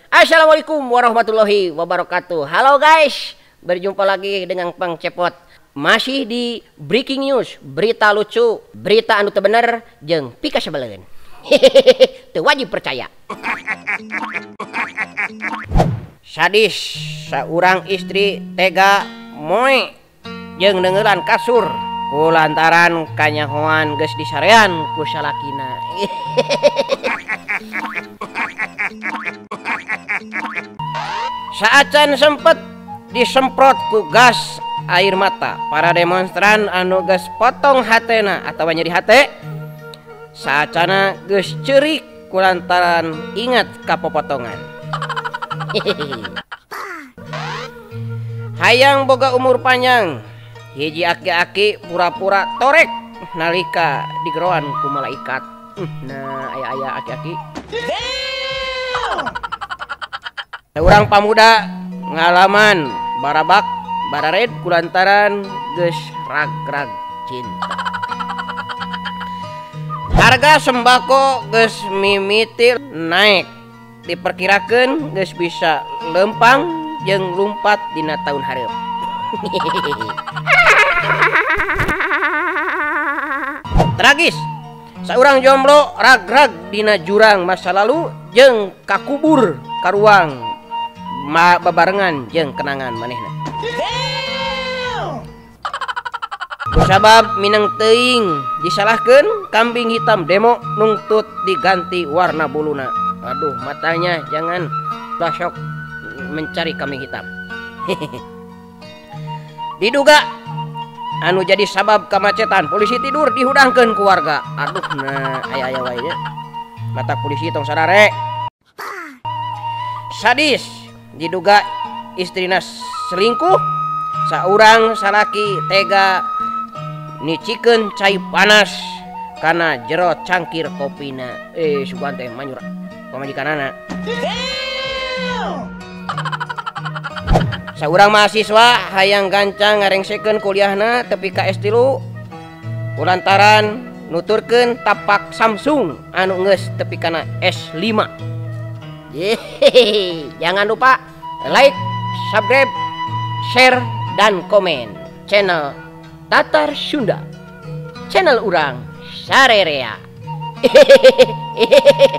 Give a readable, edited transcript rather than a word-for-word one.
Assalamualaikum warahmatullahi wabarakatuh. Halo guys, berjumpa lagi dengan Pang Cepot. Masih di breaking news, berita lucu, berita anu teu bener jeung pikasebeleun. Hehehe, teu wajib percaya. Sadis, seorang istri tega moe jeung neunggeulan kasur kulantaran kanyahoan geus disarean ku salakina. Saacan sempet disemprot ku gas air mata para demonstran anu geus potong hatena atawa nyeri hate, saacana geus ceurik kulantaran ingat ka popotongan. Hayang boga umur panjang, hiji aki-aki pura-pura torek nalika digeroan ku malaikat. Nah, aya-aya aki-aki. Seorang pamuda ngalaman barabak barared kulantaran geus rag-rag cinta. Harga sembako geus mimiti naik, diperkirakan geus bisa lempang jeung lumpat dina tahun hareup. Tragis, seorang jomblo rag-rag dina jurang masa lalu jeung kakubur karuang babarengan jeung kenangan manehna. Kusabab mineng teuing disalahkeun kambing hitam demo nungtut diganti warna buluna. Aduh, matanya jangan besok mencari kambing hitam. Diduga anu jadi sabab kemacetan, polisi tidur dihudangkeun ku warga. Aduh, nah aya-aya wae nya. Mata polisi tong sarare. Sadis, diduga istrina selingkuh, saurang salaki tega nicikeun cai panas kana jero cangkir kopina. Sugan teh manyur pamajikanana. Saurang mahasiswa hayang gancang ngarengsekeun kuliahna tepi ka S3 kulantaran nuturkeun tapak Samsung anu geus tepi kana S5. Yehehe, jangan lupa like, subscribe, share, dan komen channel Tatar Sunda, channel urang sarerea. Hehehe.